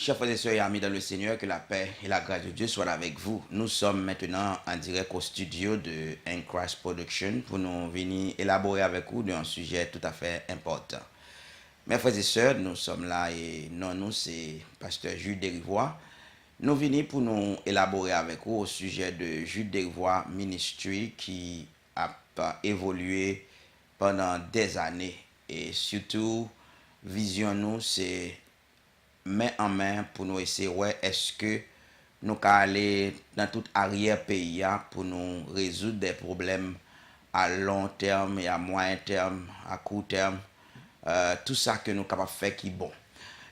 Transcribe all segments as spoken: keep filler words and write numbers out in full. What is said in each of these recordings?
Chers frères et sœurs et amis dans le Seigneur, que la paix et la grâce de Dieu soient avec vous. Nous sommes maintenant en direct au studio de N Christ Production pour nous venir élaborer avec vous d'un sujet tout à fait important. Mes frères et sœurs, nous sommes là et non, nous, c'est Pasteur Jules Derivoire. Nou vini pou nou elabore avèk ou o sijè de Jude Derivoire Ministry ki ap evolye pandan dèzane. E sitou, vizyon nou se men an men pou nou eseye wè èske nou ka ale nan tout aryè peyi a pou nou rezoud de pwoblèm a long tèm e a mwayen tèm, a kou tèm, euh, tout sa ke nou kapab fè ki bon.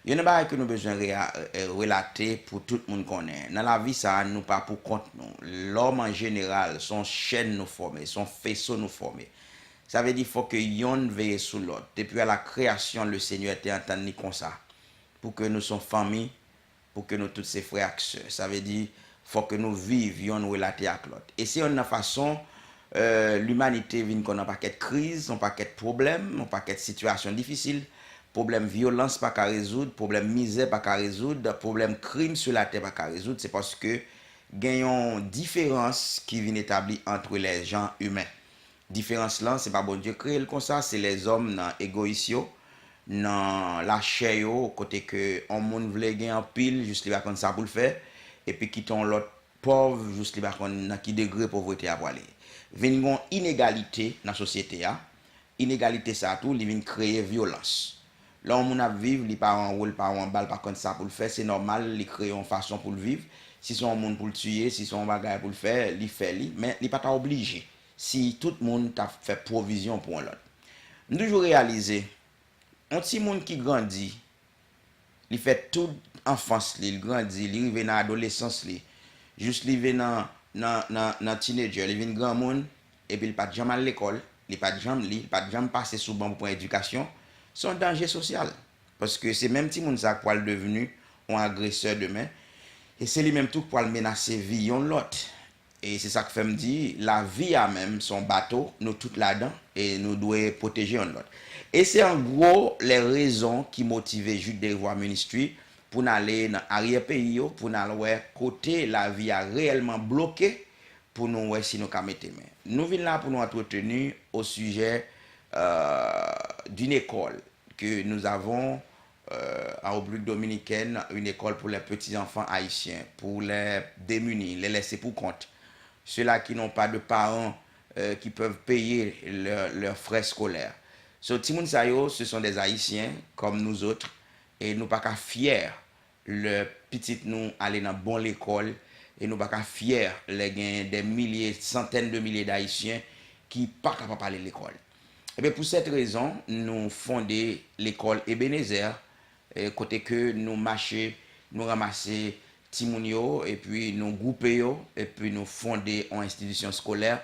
Youn nan bagay ke nou bezwen rea- eh, relate pou tout moun konnen, nan lavi sa a, nou pa pou kont nou. Lòm an jeneral, se yon chèn nou fòme, se yon feso nou fòme. Sa vle di fòk ke yonn veye sou lòt. Depi a la kreyasyon, le Senyè te antann li konsa, pou ke nou se yon fanmi, pou ke nou tout se frè ak sè. Sa vle di, fòk ke nou viv yonn relate ak lòt. E se yonn nan fason euh, limanite vin konn yon pakèt kriz, yon pakèt pwoblèm, yon pakèt sitiyasyon difisil. Pwoblèm vyolans pa ka rezoud, pwoblèm mizè pa ka rezoud, pwoblèm krim sou latè pa ka rezoud. Se paske gen yon diferans ki vin etabli ant lèzan imen. Diferans lan, se pa Bondye kreye l konsa, se lèzòm nan egoyis yo, nan lachè yo, kote ke yon moun vle gen anpil, jis li pa konn sa pou l fè, epi kite yon lòt pòv, jis li pa konn nan ki degre povrete a pwale. Vin gen yon inegalite nan sosyete a. Inegalite sa tou, li vin kreye vyolans. Lè yon moun ap viv, li pa anwo, li pa anba, li pa konn sa pou l fè, se nòmal, li kreye yon fason pou l viv. Si se yon moun pou l tiye, si se yon bagay pou l fè, li fè li, men li pa ta oblije si tout moun ta fè pwovizyon pou yon lòt. M toujou reyalize, yon timoun ki grandi, li fè tout anfans li, li grandi, li rive nan adolesans li, jis li rive nan, nan, nan, nan teenager, li vin granmoun, epi li pa t janm al lekòl, li pa t janm li, li pa t janm pase sou ban pou pran edikasyon, se yon danje sosyal. Paske se menm timoun sa a k pral devni yon agresè demen, e se li menm tou k pral menase vi yon lòt. E se sa k fè m di, lavi a menm se yon bato, nou tout ladan, e nou dwe pwoteje yonn lòt. E se an gwo lè rezon ki motive Jude Derivoire Ministry pou n ale nan aryè peyi yo, pou n al wè kote lavi a reyèlman bloke, pou nou wè si nou ka mete men. Nou vin la pou nou antreteni o sijè euh, d'une école que nous avons euh, en République dominicaine, une école pour les petits-enfants haïtiens, pour les démunis, les laissés pour compte, ceux-là qui n'ont pas de parents euh, qui peuvent payer leurs leurs frais scolaires. So, timoun sa yo, ce sont des Haïtiens comme nous autres, et nou pa ka fyè lè pitit nou ale nan bon lekòl, e nou pa ka fyè lè gen de milye, santèn de milye d Ayisyen ki pa kapab ale lekòl. Ebyen, pou sèt rezon, nou fonde lekòl Ebenezer, eh, kote ke nou mache, nou ranmase timoun yo, epi nou gwoupe yo, epi nou fonde yon enstitisyon eskolè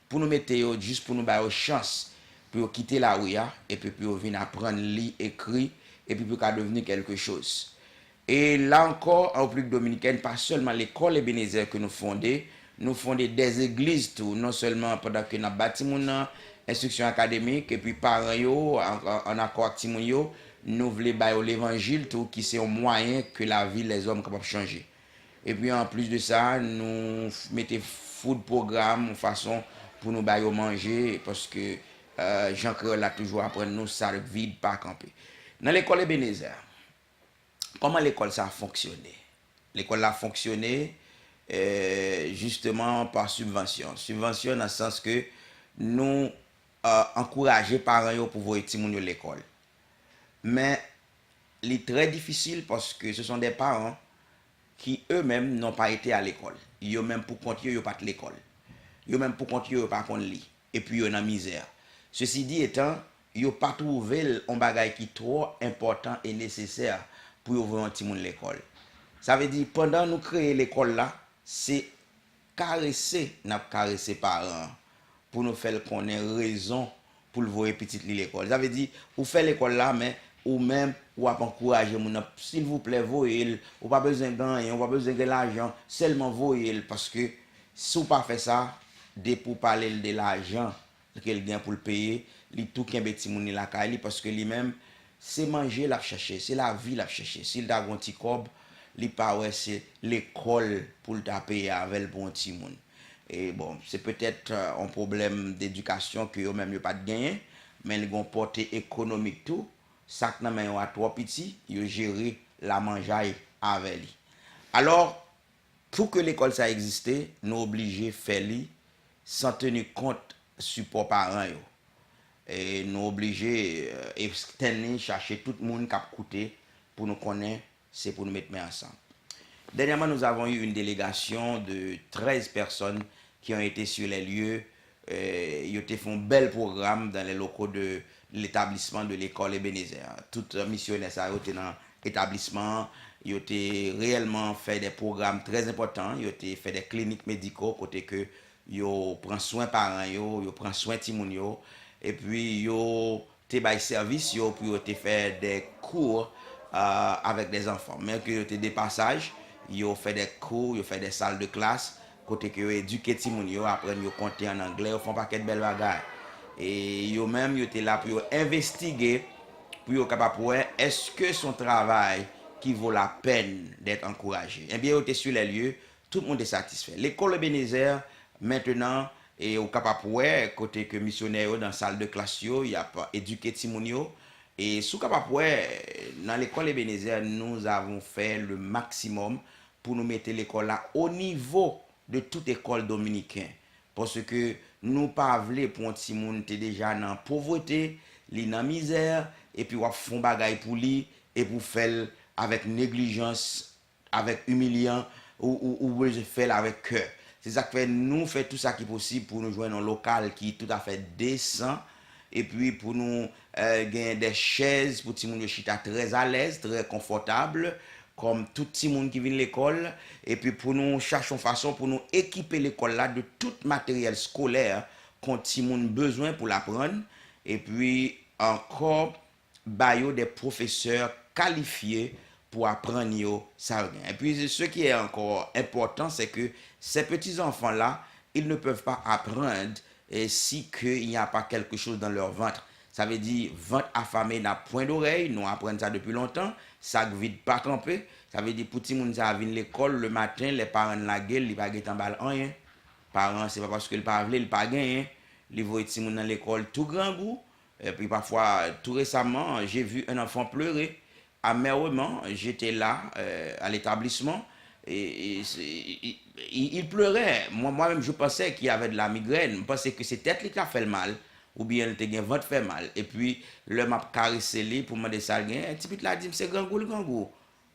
pou nou mete yo, jis pou nou ba yo chans pou yo kite lari a, epi pou yo vin aprann li, ekri, epi pou yo ka devni kèlke choz. E la ankò, an Repiblik Dominikèn, pa sèlman lekòl Ebenezer ke nou fonde, nou fonde dè egliz tou, non sèlman pandan ke n ap ba timoun nan enstriksyon akademik, epi paran yo, an, an, an akò ak timoun yo, nou vle ba yo levanjil tou, ki se yon mwayen ke lavi lèzòm kapab chanje. Epi, anplis de sa, nou f- mete food pwogram, yon fason pou nou ba yo manje, paske, euh, jan kreyòl la toujou aprann nou, sa vid pa kanpe. Nan lekòl Ebenezer, kòman lekòl sa fonksyone? Lekòl la fonksyone, euh, jisteman pa sibvansyon. Sibvansyon nan sans ke nou euh, ankouraje paran yo pou voye timoun yo lekòl. Men, li trè difisil paske ce sont des parents qui eux-mêmes n'ont pas été à l'école. Yo menm pou kont yo, yo pa t lekòl. Yo menm pou kont yo, yo pa konn li. Epi yo nan mizè. Ceci dit étant, yo pa twouve l yon bagay ki twò enpòtan e nesesè pou yo voye yon timoun lekòl. Sa vle di, pandan nou kreye lekòl la, se karese n ap karese paran an pou nou fè l konnen rezon pou l voye pitit li lekòl. Sa vle di, ou fè lekòl la, men ou menm, w ap ankouraje moun nan, silvouplè, voye l. Ou pa bezwen gen anyen, ou pa bezwen gen lajan, sèlman voye l, paske si w pa fè sa, depi w pale l de lajan ke l gen pou l peye, li tou kenbe timoun li lakay li, paske li menm, se manje l ap chèche, se lavi l ap chèche. Si l ta gen yon ti kòb, Li pa wè se lekòl pou l ta peye avè l pou yon timoun. E bon, se petèt, euh, yon pwoblèm dedikasyon ke yo menm yo pa t genyen, men li gen yon pòte ekonomik tou. Sa k nan men yo a twò piti, yo jere lamanjay avè li. Alò, pou ke lekòl sa egziste, nou oblije fè li san teni kont sipò paran yo. E nou oblije, euh, ekstenn li, chache tout moun k ap koute pou nou konnen se pou nou met men ansanm. Dernièrement, nous avons eu une délégation de treize personnes qui ont été sur les lieux. Euh, yo te fè yon bèl pwogram dans les locaux de l'établissement de l'école Ebenezer. Tout misyonè sa yo te nan etablisman an, yo te reyèlman fè de pwogram trè enpòtan, yo te fè de klinik mediko kote ke yo pran swen paran yo, yo pran swen timoun yo, epi yo te bay sèvis yo pou yo te fè de kou, euh, avèk de zanfan. Men ke yo te de pasaj, yo fè de kou, yo fè de sal de klas, kote ke yo edike timoun yo, aprann yo konte an anglè, yo fè yon pakèt bèl bagay. E yo menm, yo te la pou yo envestige, pou yo kapab wè èske se yon travay ki vo la pèn d'être encouragé. Ebyen, yo te sur les lieux, tout moun te satisfè. Lekòl Ebenezer, mentenan, e ou kapab wè kote ke misyonè yo nan sal de klas yo, y ap edike timoun yo. E si w kapab wè, nan lekòl Ebenezer, nous avons fait le maximum pou nou mete lekòl la o nivo de tout ekòl dominiken. Paske nou pa vle pou yon timoun te deja nan povrete, li nan mizè, epi w ap fè yon bagay pou li, epi w fè l avèk neglijans, avèk imilyan, ou, ou, ou bezwen fè l avèk kè. Se sa k fè nou fè tout sa ki posib pou nou jwenn yon lokal ki toutafè desan, epi pou nou, euh, gen de chèz pou timoun yo chita trè alèz, trè konfòtab, kòm tout timoun ki vin lekòl, epi pou nou chache yon fason pou nou ekipe lekòl la de tout materyèl skolè kon timoun bezwen pou l aprann, epi ankò ba yo de pwofesè kalifye pou aprann yo sa yo gen. Epi, ce qui est encore important, c'est que ces petits enfants-là, ils ne peuvent pas apprendre, eh, si que il n'y a pas quelque chose dans leur ventre. Sa vle di, vant afame n'a point d'oreille, nou aprann sa depi lontan, sak vid pa kanpe. Sa vle di, pou timoun sa a vin lekòl le maten, lè paran l lage l, li pa gentan ba l anyen. Paran, se pa paske l pa vle, l pa genyen. Li voye timoun nan lekòl tou grangou, epi pafwa, tou resaman, j'ai vu un enfant pleurer amèrement, j'étais là, euh, à l'établissement, et, et c'est- il, il- il pleurait. Moi, moi-même, je pensais qu'il avait de la migraine. M panse ke se tèt li k ap fè l mal, oubyen l te gen vant fè mal. Epi, lè m ap karese li pou mande sa l genyen, ti pitit la di m se grangou l grangou.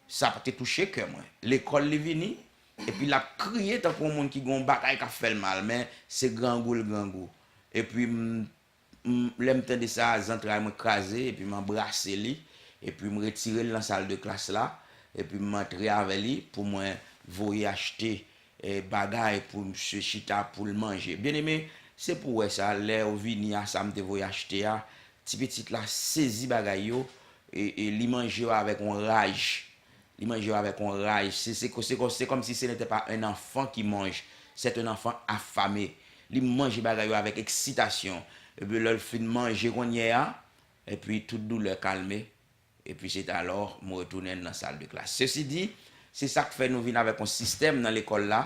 Sa te touche kè mwen. Lekòl li vini, epi l ap kriye tankou yon moun ki gen yon bagay k ap fè l mal, men se grangou l grangou. Epi m, m, lè m tande sa, zantray mwen kraze, epi m anbrase li, epi m retire l nan sal de klas la, epi m antre avè li pou mwen voye achte, eh, bagay pou misye chita pou l manje. Byeneme, se pou w wè sa, lè w vini a sa m te voye achte a, ti pitit la sezi bagay yo, e, e li manje yo avèk yon raj. Li manje yo avèk yon raj. Se, se, se, se kòmsi ce n'était pas un enfant qui mange. C'est un enfant affamé. Li manje bagay yo avèk eksitasyon. Epi lè l fin manje kounye a, epi tout doulè kalme. Epi se alò m retounen nan sal de klas. Ceci dit, se sa k fè nou vin avèk yon sistèm nan lekòl la.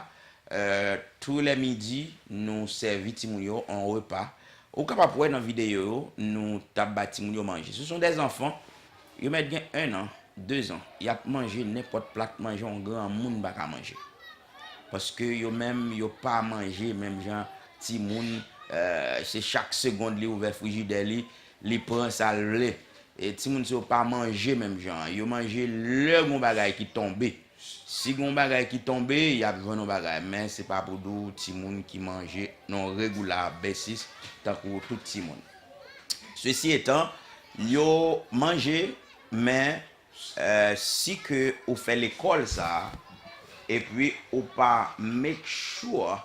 Euh, tou lè midi, nou sèvi timoun yo yon repa. Ou kapab wè nan videyo yo, nou t ap ba timoun yo manje. Ce sont des enfants, yo mèt gen en an, de zan. Y ap manje nenpòt plat manje yon granmoun pa ka manje. Paske yo menm, yo pa manje menm jan timoun, euh, se chak segond li ouvè frijidè li, li pran sa l vle. E timoun sa yo pa manje menm jan. Yo manje lè gon bagay ki tonbe. Si gon bagay ki tonbe, y ap jwenn yon bagay. Men se pa pou di w timoun ki manje non regula besis tankou tout timoun. Ceci étant, yo manje, men, euh, si ke ou fè lekòl sa, epi ou pa make sure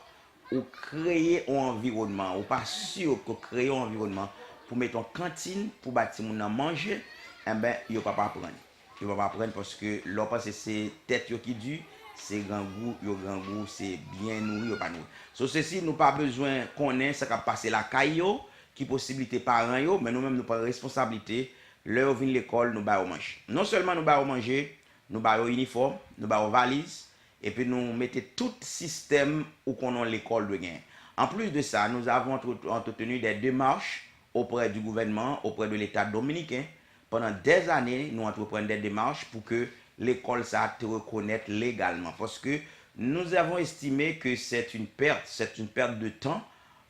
ou kreye yon anviwònman, ou pa si ke w kreye yon anviwònman pou mete yon kantin pou ba timoun nan manje, enben, yo p ap aprann. Yo p ap aprann paske lè w panse se tèt yo ki di, se grangou, yo grangou, se byen nouri, yo pa nouri. So, ceci, nou pa bezwen konnen sa k ap pase lakay yo, ki posiblite paran yo, men nou menm nou pran responsablite, lè yo vin lekòl, nou ba yo manje. Non sèlman nou ba yo manje, Nou ba yo inifòm, nou ba yo valiz, epi nou mete tout sistèm ou konnen yon lekòl dwe genyen. En plus de ça, nous avons entre- entretenu des démarches auprès du gouvernement, auprès de l'État dominicain. Pendant des années, nous entreprenons des démarches pour que l'école ça te reconnaître légalement. Parce que nous avons estimé que c'est une perte, c'est une perte de temps,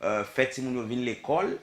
euh, fè timoun yo vin lekòl,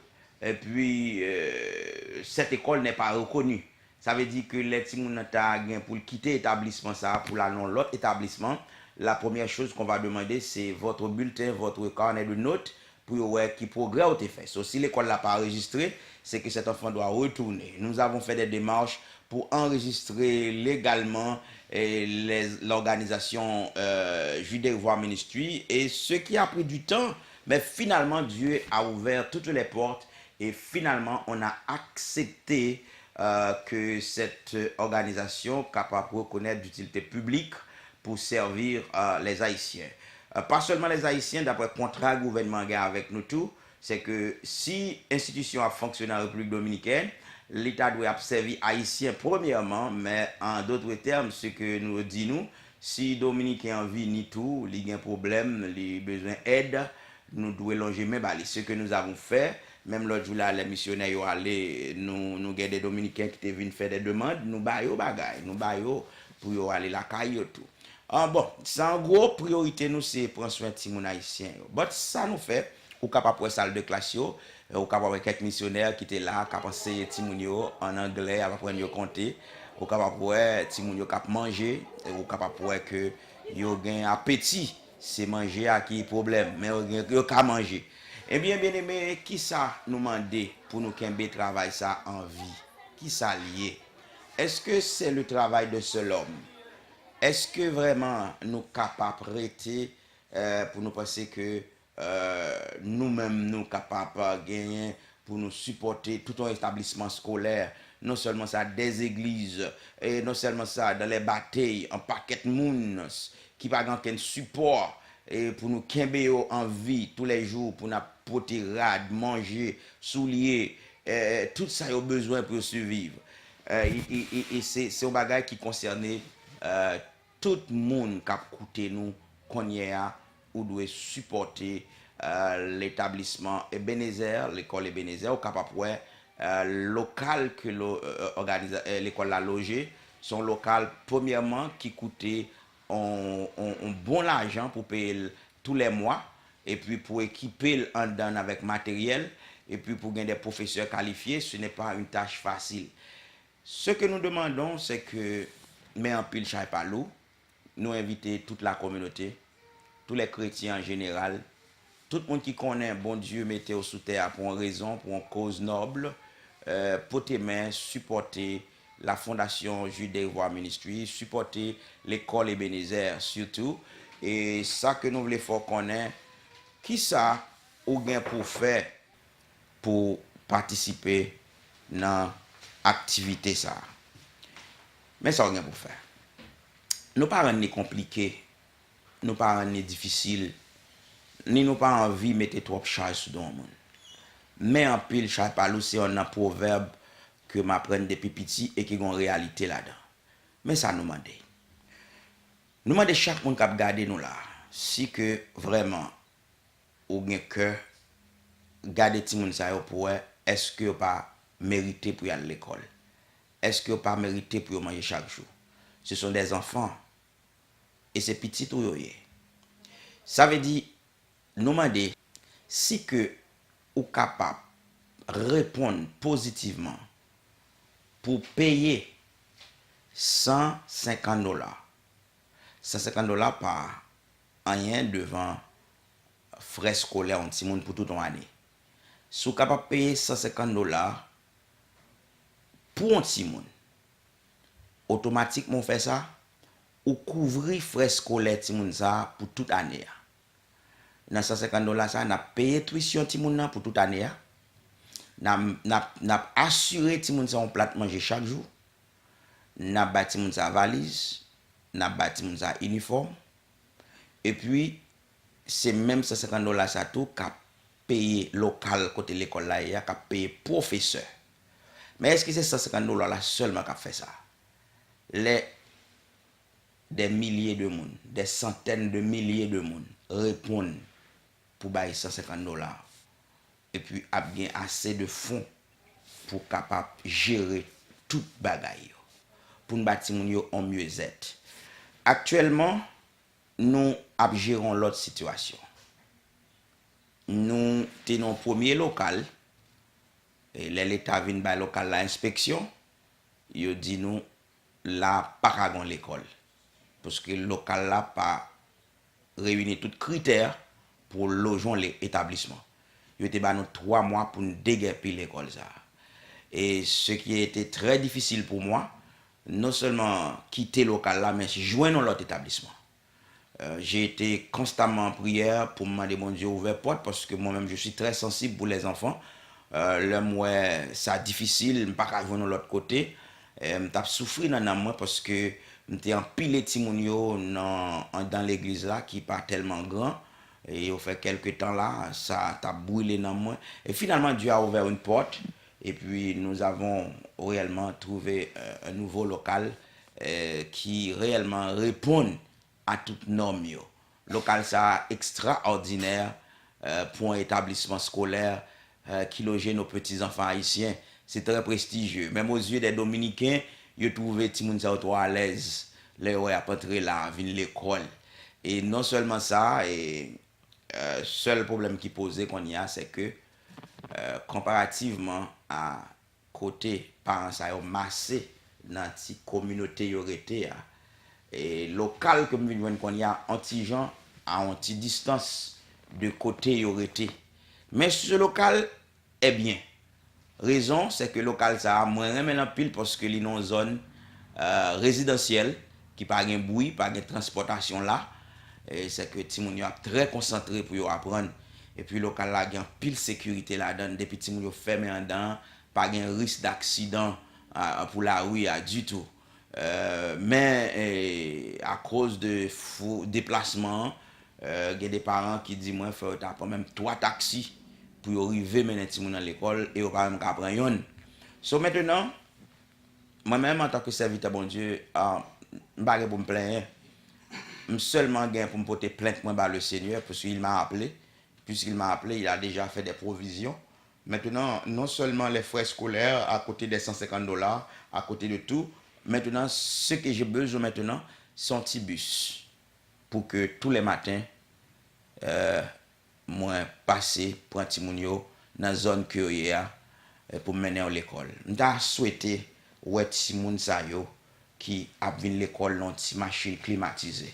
et puis euh, cette école n'est pas reconnue. Sa vle di ke lè timoun nan ta gen pou l kite etablisman sa a pou l al nan yon lòt etablisman, la première chose qu'on va demander, c'est votre bulletin, votre carnet de notes, pou yo wè ki pwogrè ou te fè. So, si lekòl la pa anrejistre, c'est que cet enfant doit retourner. Nous avons fait des démarches pour enregistrer légalement eh, les- l'organisation euh, Jude Revoir Ministry, et ce qui a pris du temps, mais finalement Dieu a ouvert toutes les portes et finalement on a accepté euh, que cette organisation capable reconnaître d'utilité publique pour servir euh, les Haïtiens. Euh, pas seulement les Haïtiens, d'après contrat gouvernement a avec nous tout, c'est que si institution a fonctionné en République dominicaine, l'État doit servir haïtien premièrement, mais en d'autres termes, ce que nous dit nous, si Dominiken an vini tou, li gen pwoblèm, li bezwen èd, nou dwe lonje men ba li. Ce que nous avons fait, menm lòt jou la, lè misyonè yo ale, nou, nou gen de Dominiken ki te vin fè de demann, nou ba yo bagay, nou ba yo pou yo ale lakay yo tou. Ah, bon, sa an gwo priyorite nou se pran swen timoun ayisyen yo. But sa nou fè, ou kapab wè sal de klas yo, eh, ou kapab wè kèk misyonè ki te la, k ap anseye timoun yo an anglè, ap aprann yo konte. Ou kapab wè timoun yo k ap manje, e ou kapab wè ke yo gen apeti. Se manje a ki pwoblèm, men yo gen, yo ka manje. Ebyen, byeneme, kisa nou mande pou nou kenbe travay sa an vi? Kisa l ye? Èske se le travay de sèl òm? Èske vrèman nou kapab rete, eh, pou nou panse ke eh, nou menm nou kapab genyen pou nou sipòte tout yon etablisman skolè, non sèlman sa, des églises, e non sèlman sa, dans les batey, yon pakèt moun ki pa gen okenn sipò, e pou nou kenbe yo an vi toulèjou, pou n ap pote rad, manje, soulye, eh, tout sa yo bezwen pou yo siviv. Eh, e, e, e, e se, se yon bagay ki konsène, eh, tout moun k ap koute nou kounye a, ou dwe sipòte, eh, letablisman Ebenezer, lekòl Ebenezer. Ou kapab wè, eh, lokal ke lo, eh, òganiza-, eh, lekòl la loje. Se yon lokal, premyèman, ki koute on, on, on bon lajan pou peye l tou lè mwa, epi pou ekipe l anndan avèk materyèl, epi pou gen de pwofesè kalifye, ce n'est pas une tâche facile. Ce que nous demandons, c'est que, men anpil chay pa lou, nou envite tout la kominote, tous les chrétiens en général, tout moun ki konnen Bondye mete w sou tè a pou yon rezon, pou yon koz nòb, eh, pote men, sipòte la Fondation Jude Revoir Ministry, sipòte lekòl Ebenezer sitou. E sa ke nou vle fè w konnen, kisa ou gen pou w fè pou w patisipe nan aktivite sa a. Men sa w gen pou w fè. Nou pa rann li konplike, nou pa rann li difisil, ni nou pa anvi mete twòp chaj sou do yon moun. Men anpil chay pa lou se yonn nan pwovèb ke m aprann depi piti e ki gen yon reyalite ladan. Men sa nou mande. Nou mande chak moun k ap gade nou la, si ke vrèman ou gen kè gade timoun sa yo pou wè èske yo pa merite pou y al lekòl. Èske yo pa merite pou yo manje chak jou? Ce sont des enfants. E se pitit ou yo ye. Sa vle di, nou mande si ke ou kapab reponn pozitivman pou peye san senkant dola. San senkant dola pa anyen devan frè eskolè yon timoun pou tout yon ane. Si w kapab peye san senkant dola pou yon timoun, otomatikman w fè sa, ou kouvri frè eskolè timoun sa a pou tout ane a. Nan san senkant dola sa a, n ap peye twisyon timoun nan pou tout ane a. N ap, n ap, n ap asire timoun sa yon plat manje chak jou. N ap bay timoun sa valiz. N ap bay timoun sa inifòm. Epi, se menm san senkant dola sa tou k ap peye lokal kote lekòl la ye a, k ap peye pwofesè. Men èske se san senkant dola la sèlman k ap fè sa? Lè dè milye de moun, dè santèn de milye de moun reponn pou bay san senkant dola, epi ap gen ase de fon pou kapab jere tout bagay yo, pou n ba timoun yo on myezèt. Aktyèlman, nou ap jere yon lòt sitiyasyon. Nou te nan yon premye lokal, e lè Leta vin bay lokal la enspeksyon, yo di nou la pa ka gen lekòl, paske lokal la pa reyini tout kritè pou loje yon le- etablisman. Yo te ba nou twa mwa pou n degèpi lekòl sa a. E ce qui était très difficile pour moi, non sèlman kite lokal la, men jwenn yon lòt etablisman. Euh, j'ai été constamment en prière pou m mande Bondye ouvè pòt, paske mwen menm, je suis très sensible pour les enfants. Euh, lè m wè sa difisil, m pa ka jwenn yon lòt kote, euh, m t ap soufri nan nanm mwen, paske m te anpile timoun yo nan, anndan legliz la, ki pa tèlman gran, e yo fè kèlke tan la, sa t ap brile nanm mwen. E finalman, Dieu a ouvert une porte, et puis nous avons réellement trouvé, euh, un nouveau local, euh, qui réellement répond a tout nòm yo. Lokal sa a ekstraòdinè, euh, pou yon etablisman skolè, euh, ki loje nos petits enfants haïtiens. Se trè prestijye. Menm aux yeux des Dominicains, yo twouve timoun sa yo twò alèz lè yo wè y ap antre la, vin lekòl. E non sèlman sa, e, euh, sèl pwoblèm ki poze kounye a, se ke, euh, konparativman a kote paran sa yo mase nan ti kominote yo rete a. E lokal ke m vin jwenn kounye a, on ti jan, a on ti distans de kote yo rete. Men si se lokal, ebyen, rezon, se ke lokal sa a, mwen renmen l anpil paske li nan yon zòn, euh, rezidansyèl, ki pa gen bri, pa gen transpòtasyon la. E se ke timoun yo ap trè konsantre pou yo aprann. Epi lokal la gen anpil sekirite ladan l. Depi timoun yo fèmen anndan an, pa gen risk daksidan, a, pou lari a ditou. Euh, men, e, akoz de fou, deplasman an, euh, gen de paran ki di mwen fò yo ta pran menm twa taksi pou yo rive mennen timoun nan lekòl e yo pa menm ka pran yonn. So, mentnan, mwen menm, antanke sèvitè Bondye, a, m pa gen pou m plenyen. M sèlman gen pou m pote plent mwen ba le Seigneur, puisqu'il m'a appelé. Puisqu'il m'a appelé, il a déjà fait des provisions. Maintenant, non seulement les frais scolaires à côté des cent cinquante dollars, à côté de tout, maintenant, ce que j'ai besoin maintenant, c'est un petit bus pour que tous les matins, euh, mwen pase pran timoun yo nan zòn ke yo ye a, eh, pou m mennen yo lekòl. M ta swete wè timoun sa yo ki ap vin lekòl nan yon ti machin klimatize.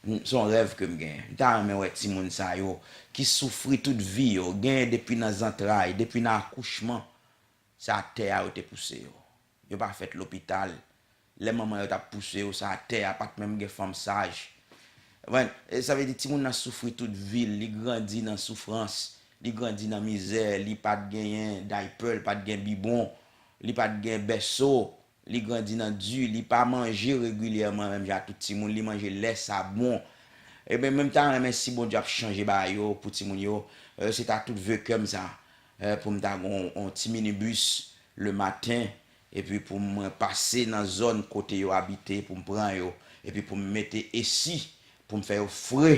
M, se yon rèv ke m genyen. M ta renmen wè timoun sa yo ki soufri tout vi yo, genyen depi nan zantray, depi nan akouchman. Se atè a yo te pouse yo. Yo pa fèt lopital. Lè manman yo t ap pouse yo, se atè a, pa t menm gen fanm saj. Konprann? E sa vle di timoun nan soufri tout vi l, li grandi nan soufrans, li grandi nan mizè, li pa t genyen daypè, li pa t gen bibwon, li pa t gen bèso, li grandi nan di, li pa manje regilyèman menm jan ak tout timoun, li manje lè sa bon. Ebyen, mwen m ta renmen si Bondye ap chanje bagay yo pou timoun yo, eh, se ta tout ve kè m sa, eh, pou m ta gen yon, yon ti minibis le maten, epi pou mwen pase nan zòn kote yo abite pou m pran yo, epi pou m mete esi, pou m fè yo fre,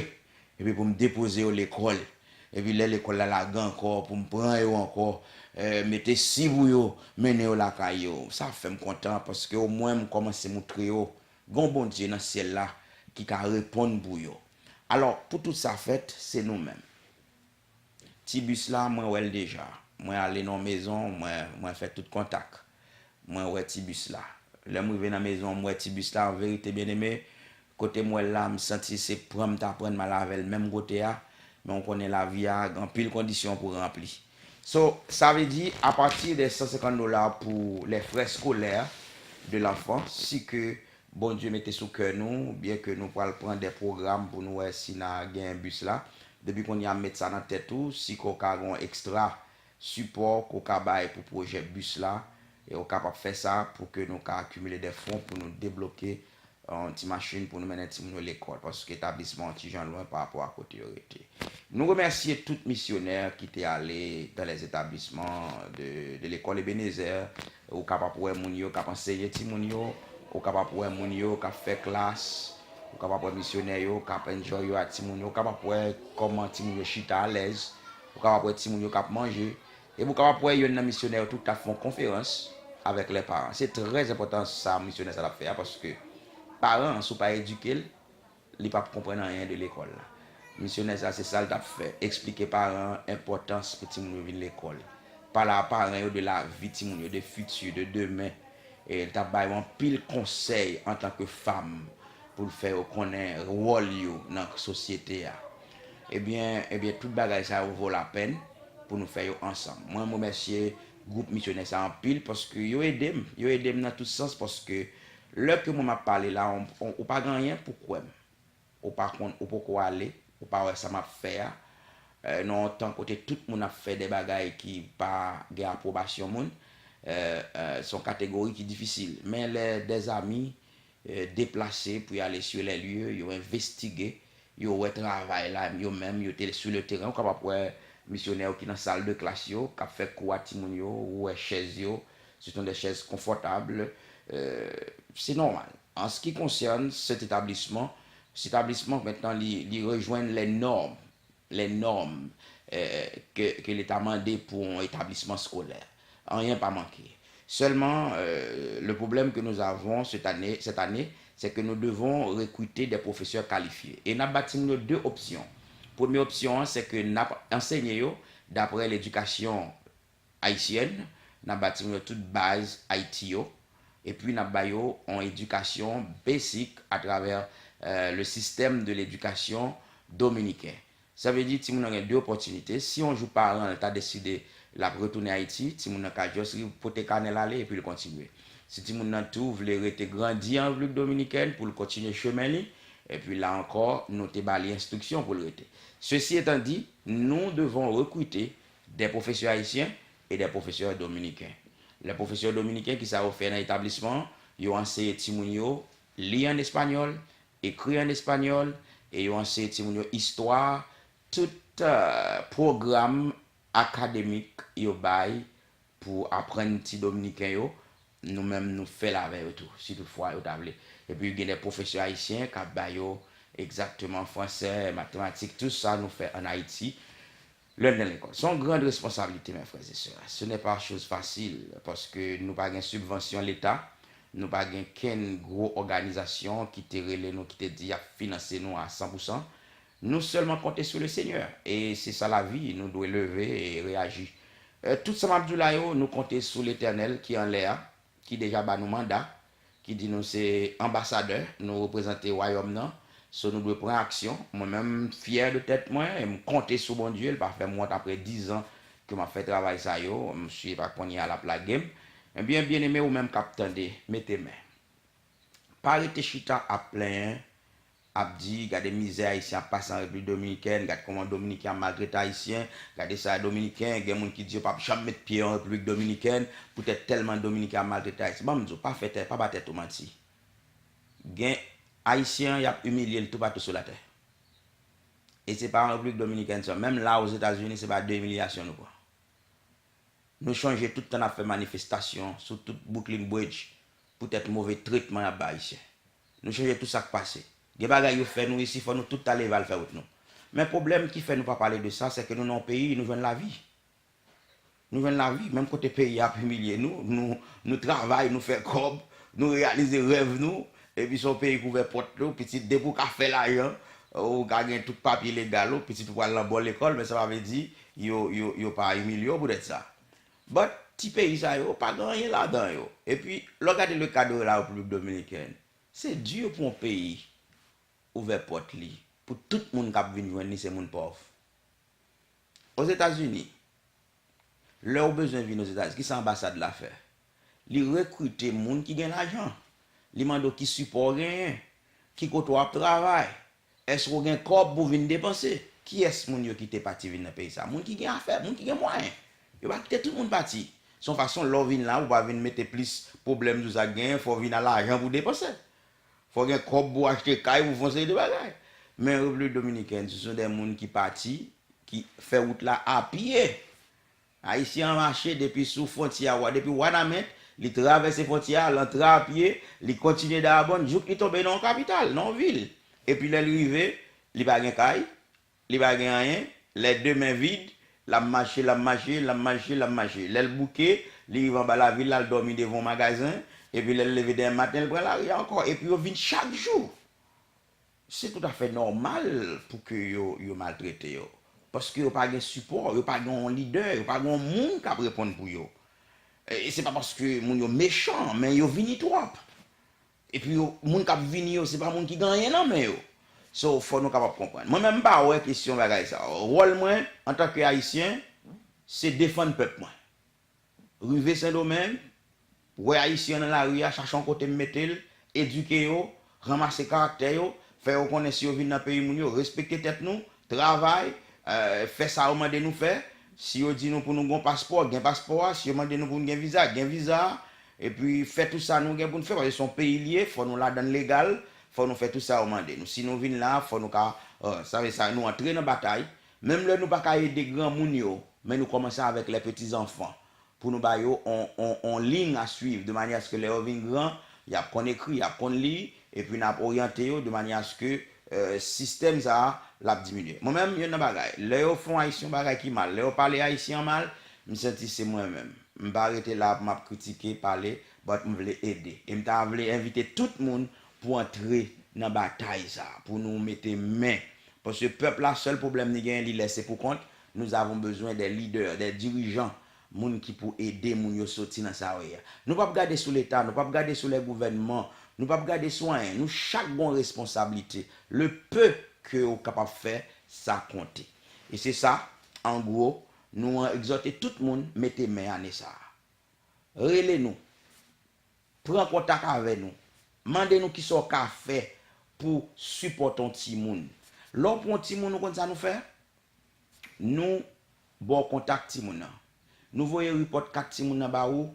epi pou m depoze yo lekòl. Epi lè lekòl la lage ankò, pou m pran yo ankò, eh, mete esi pou yo, mennen yo lakay yo. Sa fè m kontan, paske omwen m kòmanse moutre yo gen yon Bondye nan syèl la ki ka reponn pou yo. Alò, pou tout sa fèt, se nou menm. Ti bis la, mwen wè l deja. Mwen ale nan yon mezon, mwen, mwen fè tout kontak. Mwen wè ti bis la. Lè m rive nan mezon, m wè ti bis la, an verite, byeneme, kote m wè l la, m santi se pran m ta pran m al avè l menm kote a, men w konnen lavi a, gen anpil kondisyon pou ranpli. So, sa vle di, à partir des cent cinquante dollars pour les frais scolaires de l'enfant, si ke Bondye mete sou kè nou, byen ke nou pral pran de pwogram pou nou wè si n a gen bis la. Depi kounye a, m met sa nan tèt ou, si ke w ka gen yon ekstra sipò ke w ka bay pou pwojè bis la, e w kapab fè sa pou ke nou ka akimile de fon pou nou debloke yon ti machin pou nou mennen timoun yo lekòl, paske etablisman an ti jan lwen pa rapò a kote yo rete. Nou remèsye tout misyonè ki te ale dans les établissements de, de l'école Ebenezer. Ou kapab wè moun yo k ap anseye timoun yo, Ou kapab wè moun yo k ap fè klas, ou kapab wè misyonè yo k ap enjoy yo ak timoun yo, ou kapab wè kòman timoun yo chita alèz, ou kapab wè timoun yo k ap manje, epi ou kapab wè yonn nan misyonè yo tou k t ap fè yon konferans avèk lè paran. Se trè enpòtan sa misyonè sa t ap fè a, paske paran an, si w pa edike l, li p ap konprann anyen de lekòl la. Misyonè sa, se sa l t ap fè, eksplike paran an enpòtans pou timoun yo vin lekòl. Pale a paran yo de lavi timoun yo, de fiti, de demen. E l t ap ba yo anpil konsèy antanke fanm pou l fè yo konnen wòl yo nan sosyete a. Ebyen, ebyen, tout bagay sa yo vo lapèn pou nou fè yo ansanm. Mwen, m remèsye gwoup misyonè sa anpil paske yo ede m. Yo ede m nan tout sans paske lè ke mwen m ap pale la, ou, ou, ou pa gen anyen pou kwè m. Ou pa konn, ou poko ale, ou pa wè sa m ap fè a. Eh, nan yon tan kote tout moun ap fè de bagay ki pa gen apwobasyon moun, eh, eh, se yon kategori ki difisil. Men lè dèzami, eh, deplase pou y ale sur les lieux, yo envestige, yo wè travay la, yo menm, yo te sou le teren, ou kapab wè misyonè yo ki nan sal de klas yo, k ap fè kou a timoun yo, ou wè chèz yo, ce sont des chaises confortables, eh, se nòmal. En ce qui concerne cet établissement, cet établissement, maintenant, li, li rejwenn les normes, les normes, eh, ke, ke Leta mande pou yon etablisman skolè. Anyen pa manke. Sèlman, eh, le problème que nous avons cette année, cette année, c'est que nous devons recruter des professeurs qualifiés. E n ap ba timoun yo de opsyon. Premye opsyon an, se ke n ap ansenye yo daprè ledikasyon ayisyèn, n ap ba timoun yo tout baz Ayiti yo, epi n ap ba yo yon edikasyon basic atravè, eh, le système de l'éducation dominicain. Sa vle di timoun nan gen de opòtinite. Si yon jou paran l ta deside l ap retounen Ayiti, timoun nan ka just pote kanè l ale epi l kontinye. Si timoun nan tou vle rete grandi an Repiblik Dominikèn pou l kontinye chemen li, epi la ankò, nou te ba li enstriksyon pou l rete. Ceci étant dit, nous devons recruter des professeurs haïtiens et des professeurs dominicains. Les professeurs dominicains, kisa yo fè nan etablisman an? Yo anseye timoun yo li an espanyòl, ekri an espanyòl, e yo anseye timoun yo istwa, tout, eh, pwogram akademik yo bay pou aprann ti dominiken yo, nou menm nou fè l avè yo tou, si toutfwa yo ta vle. Epi gen de pwofesè ayisyen k ap ba yo egzakteman fransè, matematik, tout sa nou fè ann Ayiti. Lè n nan lekòl. Se yon grand responsabilité, mes frères et sœurs. Ce n'est pas chose facile, paske nou pa gen sibvansyon Leta, nou pa gen kenn gwo òganizasyon ki te rele nou, ki te di y ap finanse nou a san pou san. Nou sèlman konte sou le Senyè, e se sa lavi, nou dwe leve e reyaji. Eh, tout sa m ap di w la yo, nou konte sou Letènèl ki anlè a, ki deja ba nou manda, ki di nou se anbasadè, nou reprezante wayòm nan. So, nou dwe pran aksyon. Mwen menm, m fyè de tèt mwen, e m konte sou Bondye, l pa fè m wont apre diz an ke m ap fè travay sa yo, m swiv ak kounye a l ap lage m. Ebyen, byeneme, ou menm k ap tande, mete men. Pa rete chita ap plenyen, ap di, gade mizè Ayisyen ap pase an Repiblik Dominikèn, gade kòman Dominiken ap maltrete Ayisyen, gade sa Dominiken, gen moun ki di yo p ap janm met pye yo an Repiblik Dominikèn, poutèt tèlman Dominiken ap maltrete Ayisyen. Ban m di w, pa fè tèt, pa ba tèt ou manti. Gen Ayisyen an, y ap imilye l toupatou sou latè. E se pa an Repiblik Dominikèn sèlman. Menm la, Ozetazini, se pa de imilyasyon nou pran. Nou chonje tout tan n ap fè manifestasyon sou tout Brooklyn Bridge poutèt move tretman y ap bay Ayisyen. Nou chonje tout sa k pase. Gen bagay yo fè nou isi, fò nou tout ta leve al fè wout nou. Men pwoblèm ki fè nou pa pale de sa, se ke nou nan yon peyi, nou jwenn lavi. Nou jwenn lavi, menm kote peyi a ap imilye nou, nou, nou travay, nou fè kòb, nou reyalize rèv nou, epi se yon peyi k ouvè pòt yo, pitit, depi w ka fè lajan, ou ka gen tout papye legal ou, pitit ou pral nan bon lekòl, men sa pa vle di yo, yo, yo pa imilye w poutèt sa. But, ti peyi sa yo, pa gen anyen ladan yo. Epi, lè w gade le cadre de la République Dominicaine, se di pou yon peyi ouvè pòt li pou tout moun k ap vin jwenn li se moun pòv. Ozetazini, lè w bezwen vin Ozetazini, kisa anbasad la fè? Li rekrite moun ki gen lajan. Li mande w ki sipò w genyen, ki kote w ap travay, èske w gen kòb pou w vin depanse. Kiyès moun yo kite pati vin nan peyi sa? Moun ki gen afè, moun ki gen mwayen. Yo pa kite tout moun pati. Se yon fason, lè w vin la, ou pa vin mete plis pwoblèm sou sa k genyen, fò w vin a lajan pou w depanse. Fò w gen kòb pou w achte kay, pou w fè yon seri de bagay. Men Repiblik Dominikèn, se son de moun ki pati, ki fè wout la a pye. Ayisyen an mache depi sou fwontyè a, depi Wanament, Li travèse fwontyè a, l antre a pye, li kontinye Dayabonn, jouk li tonbe nan yon kapital, nan yon vil. Epi lè l rive, li pa gen kay, li pa gen anyen, lè de men vid, l ap mache, l ap mache, l ap mache, l ap mache. Lè l bouke, li rive anba lavil la, l dòmi devan yon magazen, epi lè l leve demen maten, l pran lari a ankò. Epi yo vin chak jou. Se toutafè nòmal pou ke yo, yo maltrete yo. Paske yo pa gen sipò, yo pa gen yon lidè, yo pa gen yon moun k ap reponn pou yo. E se pa paske moun yo mechan, men yo vini twòp. Epi yo, moun k ap vini yo, se pa moun ki gen anyen nan men yo. So, fò nou kapab konprann. Mwen menm, m pa wè kesyon bagay sa. Wòl mwen, antanke Ayisyen, se defann pèp mwen. Rive Sendomeng, wè Ayisyen nan lari a, chache yon kote m mete l, edike yo, ranmase karaktè yo, fè yo konnen si yo vin nan peyi moun yo, respekte tèt nou, travay, eh, fè sa yo mande nou fè. Si yo di nou pou nou gen yon paspò, gen paspò a. Si yo mande nou pou nou gen viza, gen viza a. Epi fè tout sa nou gen pou n fè, paske se yon peyi l ye, fò nou ladan l legal, fò nou fè tout sa yo mande nou. Si nou vin la, fò nou ka, eh, sa vle sa, nou antre nan batay. Menm lè nou pa ka ede granmoun yo, men nou kòmanse avèk les petits enfants. Pou nou ba yo on, on, on ligne à suivre, de manière à ce que lè yo vin gran, y ap konn ekri, y ap konn li, epi n ap oryante yo de manière à ce que, euh, sistèm sa a, l ap diminye. Mwen menm, youn nan bagay, lè yo fè yon Ayisyen yon bagay ki mal, lè yo pale Ayisyen an mal, m santi se mwen menm. M pa rete la pou m ap kritike, pale, but m vle ede. E m ta vle envite tout moun pou antre nan batay sa a, pou nou mete men. Paske pèp la, sèl pwoblèm li genyen, li lèse pou kont. Nous avons besoin des leaders, des dirigeants, moun ki pou ede moun yo soti nan sa yo ye a. Nou p ap gade sou Leta, nou p ap gade sou lè gouvènman, nou p ap gade sou anyen. Nou chak gon responsablite. Le peu ke ou kapab fè, sa konte. E se sa, an gwo, nou egzòte tout moun mete men ane sa a. Rele nou. Pran kontak avè nou. Mande nou kisa w ka fè pou sipòte yon timoun. Lè w pran yon timoun, ou konn sa nou fè? Nou ba w kontak timoun nan. Nou voye report kat timoun nan ba ou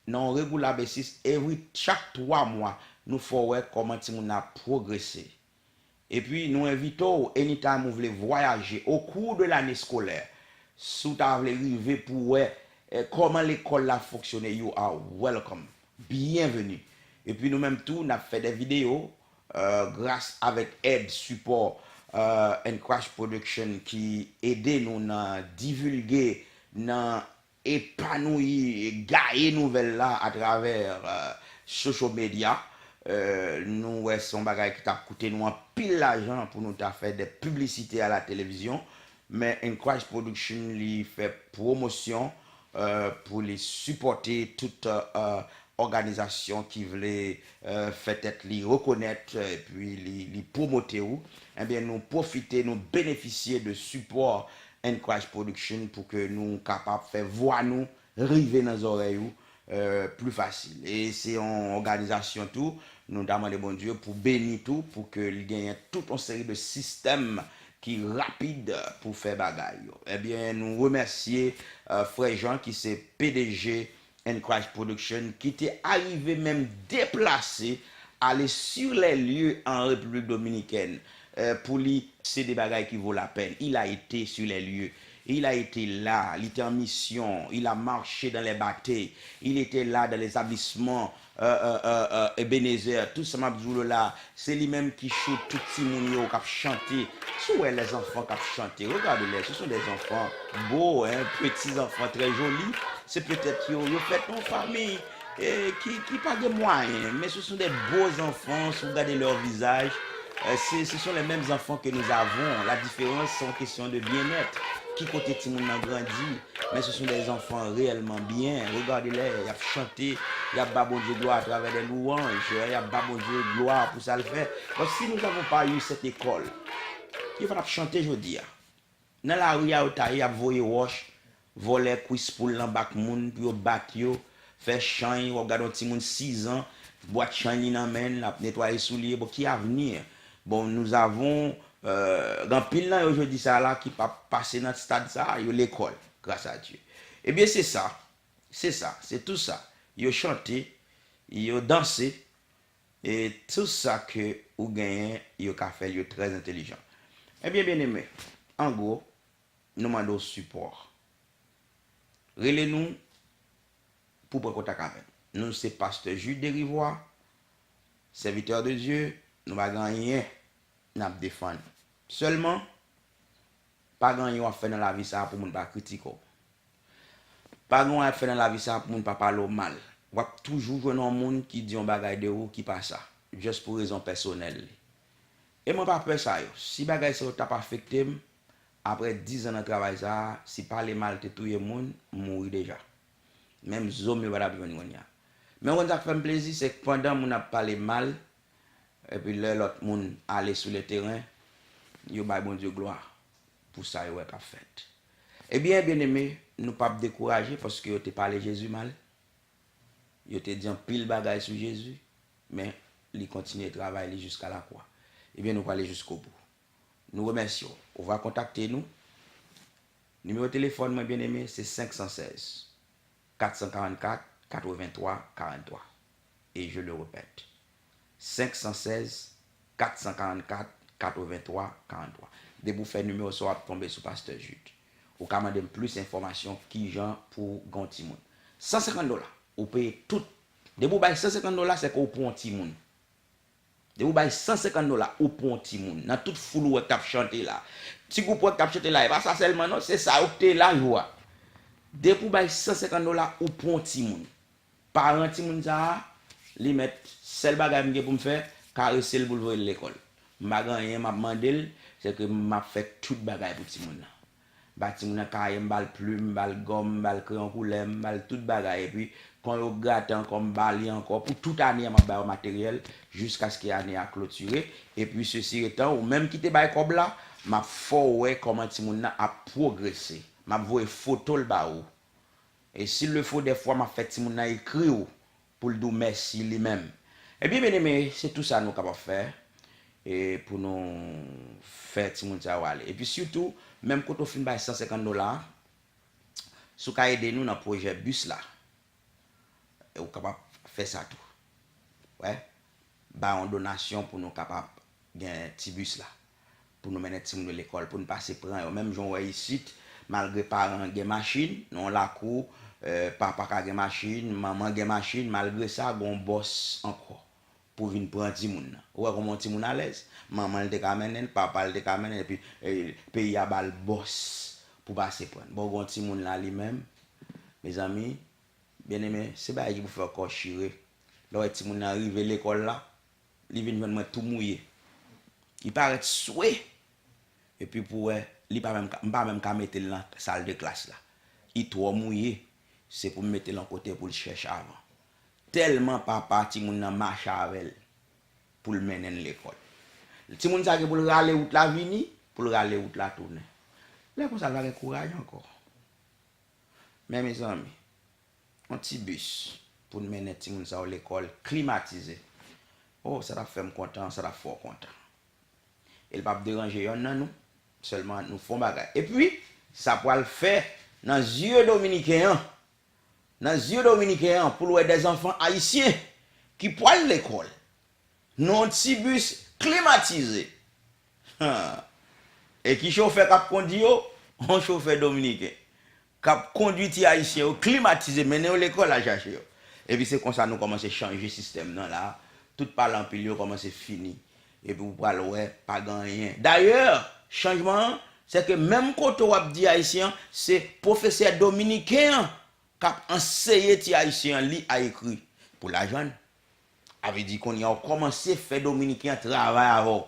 nan yon regula basis, every, chak twa mwa, nou fè w wè kòman timoun nan ap pwogrese. Epi, nou envite w, anytime ou vle vwayaje, au cours de l'année scolaire, si w ta vle rive pou wè, eh, kòman lekòl la fonksyone, you are welcome. Byenveni. Epi nou menm tou, n ap fè de videyo, eh, gras avèk èd, sipò, eh, N Crash Production ki ede nou nan divilge, nan epanouyi, gaye nouvèl la atravè, eh, social media. Eh, nou wè se yon bagay ki t ap koute nou anpil lajan pou nou ta fè de piblisite a la televizyon. Men N Crash Production, li fè pwomosyon, eh, pou li sipòte tout, eh, òganizasyon ki vle, eh, fè tèt li rekonèt, epi li, li pwomote w. Ebyen, nou pwofite, nou benefisye de sipò N Crash Production pou ke nou kapab fè vwa nou rive nan zòrèy ou, eh, pli fasil. E se yon òganizasyon tou, nou ta mande Bondye pou beni tou, pou ke li genyen tout yon seri de sistèm ki rapid pou fè bagay yo. Ebyen, nou remèsye, eh, frè Jean ki se P D G N Crash Production, ki te arive menm deplase, ale sur les lieux en République Dominicaine, eh, pou li se de bagay ki vo lapèn. Il a été sur les lieux. Il a été là, li te an misyon, il a marché dans les batey, il était là dans les établissements, euh, euh, euh, euh, Ebenezer, tout sa m ap di w la, se li menm ki choute tout timoun yo k ap chante. Si w wè les enfants k ap chante, regardez-les, ce sont des enfants beaux, hein, petits enfants très jolis, se petèt yo, yo fèt nan yon fanmi, eh, ki, ki pa gen mwayen, men ce sont des beaux enfants, si w gade leur visage, eh, c'est, ce sont les mêmes enfants que nous avons. La différence, c'est une question de bien-être. Ki kote timoun nan grandi, men ce sont des enfants réellement bien. Regardez-les, y ap chante, y ap ba Bondye glwa atravè des louanges, y ap ba Bondye glwa pou sa l fè. Bon, si nous avons pas eu cette école, yo pa t ap chante jodi a. Nan lari a yo ta ye, y ap voye wòch, vòlè kwis poul nan bak moun pou yo bat yo, fè chanj, w ap gade yon timoun sizan, bwat chanj li nan men l, l ap netwaye soulye, bon, ki avni? Bon, nous avons, euh, gen anpil nan yo jodi sa la ki p ap pase nan stad sa, yo lekòl, gras a Dye. Ebyen, se sa, se sa, se tou sa. Yo chante, yo danse, e tou sa ke ou genyen, yo ka fè l, yo trè entelijan. Ebyen, byeneme, an gwo, nou mande w sipò. Rele nou pou pran kontak avè nou. Nou se pastè Jude Derivoire, serviteur de Dieu, nou pa gen anyen n ap defann. Sèlman, pa gen anyen w ap fè nan lavi sa a pou moun pa kritike w. Pa gen anyen w ap fè nan lavi sa a pou moun pa pale w mal. W ap toujou jwenn yon moun ki di yon bagay de ou ki pa sa, just pou rezon pèsonèl li. E mwen pa pè sa yo. Si bagay sa yo t ap afekte m, apre diz an nan travay sa a, si pale mal te touye moun, m mouri deja. Menm zo m yo pa t ap jwenn kounye a. Men w konn sa k fè m plezi, se k pandan moun ap pale mal, epi lè lòt moun ale sou le teren, yo bay Bondye glwa pou sa yo wè k ap fèt. Ebyen, byeneme, nou p ap dekouraje paske yo te pale Jezi mal. Yo te di anpil bagay sou Jezi, men li kontinye travay li jiska lakwa. Ebyen, nou prale jiskobou. Nou remèsye w. Ou va kontakte nou. Nimewo telefòn mwen, byeneme, se senk san sèz, kat san karannkat, katrevenntwa, karannntwa. E je le répète, senk san sèz, kat san karannkat, katrevenntwa, karannntwa. Depi w fè nimewo sa, w ap tonbe sou pastè Jude. Ou ka mande m plis enfòmasyon kijan pou gen yon timoun. San senkant dola, ou peye tout. Depi w bay san senkant dola, se ke w pou yon timoun. Depi w bay san senkant dola, ou pou yon timoun. Nan tout foul ou wè k t ap chante la. Ti gwoup ou wè k t ap chante la, e pa sa sèlman non, se sa yo k te la jou a. Depi w bay san senkant dola, ou pou yon timoun. Paran timoun sa a, li mèt, sèl bagay m gen pou m fè, karese l pou l voye l lekòl. M pa gen anyen m ap mande l, se ke m ap fè tout bagay pou timoun nan. M ba timoun nan kaye, m ba l plim, m ba l gòm, m ba l kreyon koulè, m ba l tout bagay. Epi, kon yo grate ankò, m ba li ankò. Pou tout ane a, m ap ba yo materyèl jiskaske ane a klotire. Epi, sesi etan, ou menm ki te bay kòb la, m ap fè w wè kòman timoun nan ap pwogrese. M ap voye foto l ba ou. E s'il le faut, dèfwa, m ap fè timoun nan ekri w pou l di w mèsi li menm. Ebyen, byeneme, se tou sa nou kapab fè, e pou nou fè timoun sa yo ale. Epi sitou, menm kote w fin bay san senkant dola a, si w ka ede nou nan pwojè bis la, ou kapab fè sa tou. Wè, bay yon donasyon pou nou kapab gen ti bis la, pou nou mennen timoun yo lekòl, pou n pase pran yo. Menm jan w wè isit, malgre paran an gen machin, nan yon lakou, eh, papa ka gen machin, manman gen machin, malgre sa, gen yon bòs ankò pou vin pran timoun nan. Ou wè kòman yon timoun alèz? Manman l te ka mennen l, papa l te ka mennen l, epi, eh, peyi a ba l bòs pou pase pran l. Bon, gen yon timoun la li menm, mezanmi, byeneme, se bagay ki pou fè w kò chire. Lè w wè timoun nan rive lekòl la, li vin jwenn mwen tou mouye. Li parèt swe. Epi pou wè, li pa menm ka, m pa menm ka mete l nan sal de klas la. Li twò mouye. Se pou m mete l yon kote pou l chèche avan. Tèlman papa timoun nan mache avè l pou l mennen l lekòl. Timoun sa gen pou l rale wout la vini, pou l rale wout la tounen. Lè konsa, l pa gen kouraj ankò. Men, mezanmi, yon ti bis pou n mennen timoun sa yo lekòl klimatize. Oh, sa t ap fè m kontan, sa t ap fè w kontan. E l p ap deranje yonn nan nou, sèlman nou fè yon bagay. Epi, sa pral fè nan zye dominiken an, nan zye dominiken an, pou l wè dè zanfan ayisyen ki pral lekòl nan yon ti bis klimatize. Han. E ki chofè k ap kondi yo? Yon chofè dominiken k ap kondui ti ayisyen yo, klimatize, mennen yo lekòl, al chache yo. Epi se konsa nou kòmanse chanje sistèm nan la. Tout pale anpil yo kòmanse fini. Epi ou pral wè, pa gen anyen. Dayè, chanjman an, se ke menm kote w ap di ayisyen an, se pwofesè dominiken an k ap anseye ti ayisyen an li a ekri pou lajan l. Sa vle di kounye a w kòmanse fè dominiken an travay avè w.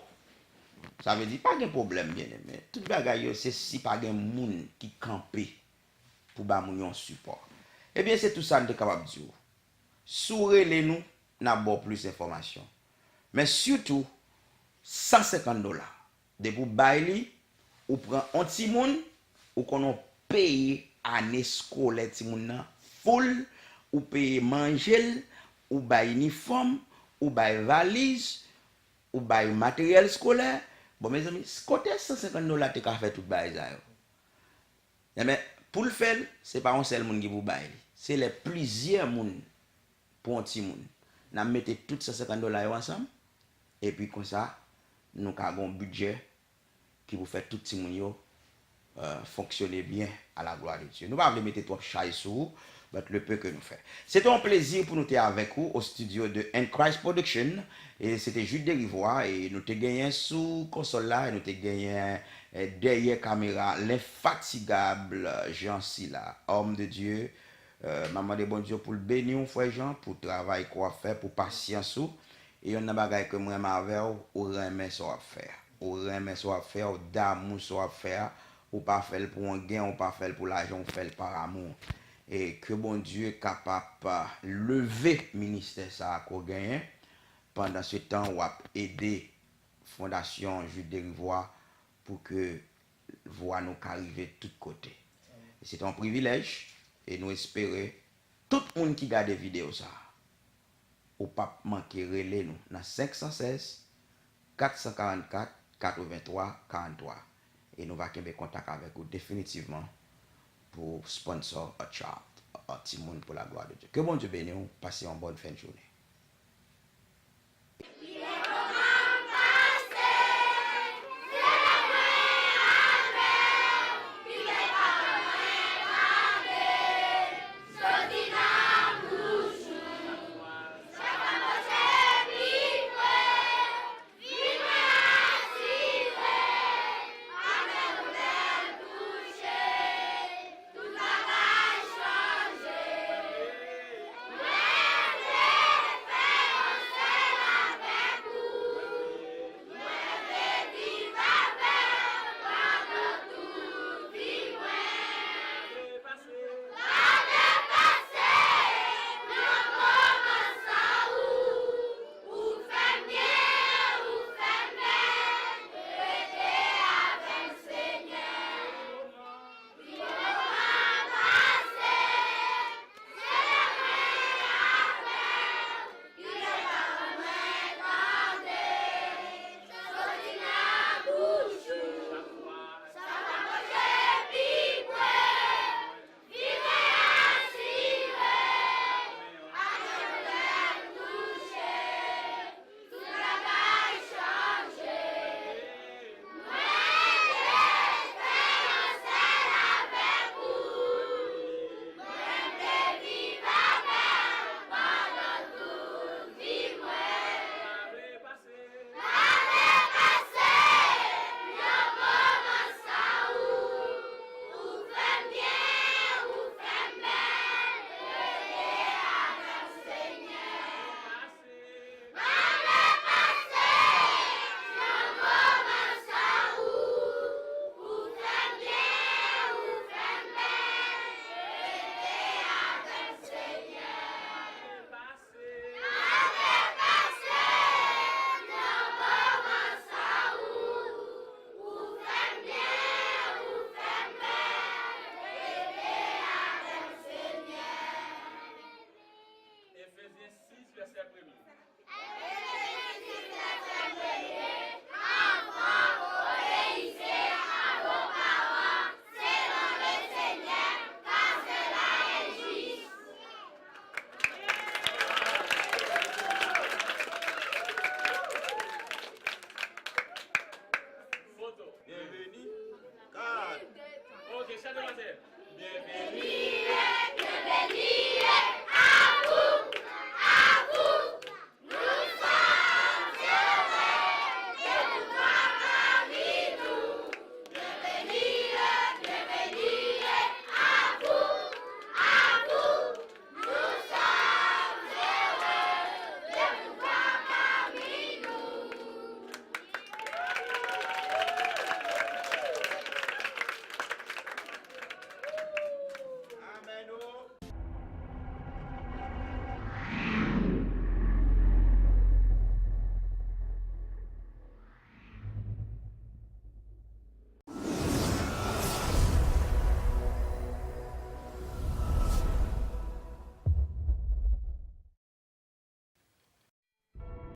Sa vle di pa gen pwoblèm, byeneme. Tout bagay yo se si pa gen moun ki kanpe pou ba moun yo yon sipò. Ebyen, se tou sa n te kapab di w. Si w rele nou, n ap ba w plis enfòmasyon. Men sitou, san senkant dola. Depi w bay li, ou pran yon timoun, ou konnen w peye ane eskolè timoun nan full, ou peye manje l, ou bay inifòm, ou bay valiz, ou bay materyèl eskolè. Bon, mezanmi, kote san senkant dola te ka fè tout bagay sa yo? Enben, pou l fè l, se pa yon sèl moun ki pou bay li. Se lè plizyè moun pou yon timoun. N ap mete tout san senkant dola yo ansanm, epi konsa, nou ka gen yon bidjè ki pou fè tout timoun yo, euh, fonksyone byen, à la gloire de Dieu. Nou pa vle mete twòp chay sou ou, But le peu que nous fait. Se te yon plezi pou nou te avèk ou o studio de In Christ Production. E se te Jude Derivois e nou te genyen sou konsòl la, e nou te genyen eh, dèyè kamera, l'infatigable Jean Sila, homme de Dieu. Eh, m ap mande Bondye pou l beni w, frè Jean, pou travay ke w ap fè, pou pasyans ou. E yonn nan bagay ke m renmen avè w, ou renmen sa w ap fè a. Ou renmen sa w ap fè a, ou damou sa w ap fè a. Ou pa fè l pou yon gen, ou pa fè l pou lajan, ou fè l par amour. E ke Bondye kapab ah, leve ministè sa a ke w genyen. Pandan se tan, w ap ede Fondasyon Jude Derivois pou ke vwa nou ka rive tout kote. E se te yon privilèj e nou espere tout moun ki gade videyo sa a, ou p ap manke rele nou nan senk san sèz, kat san karannkat, katrevenntwa, karannntwa. E nou va kenbe kontak avèk ou definitivman pou sponsor a child, a timoun pou la glwa de Dye. Ke Bondye beni w, pase yon bòn fen jounen.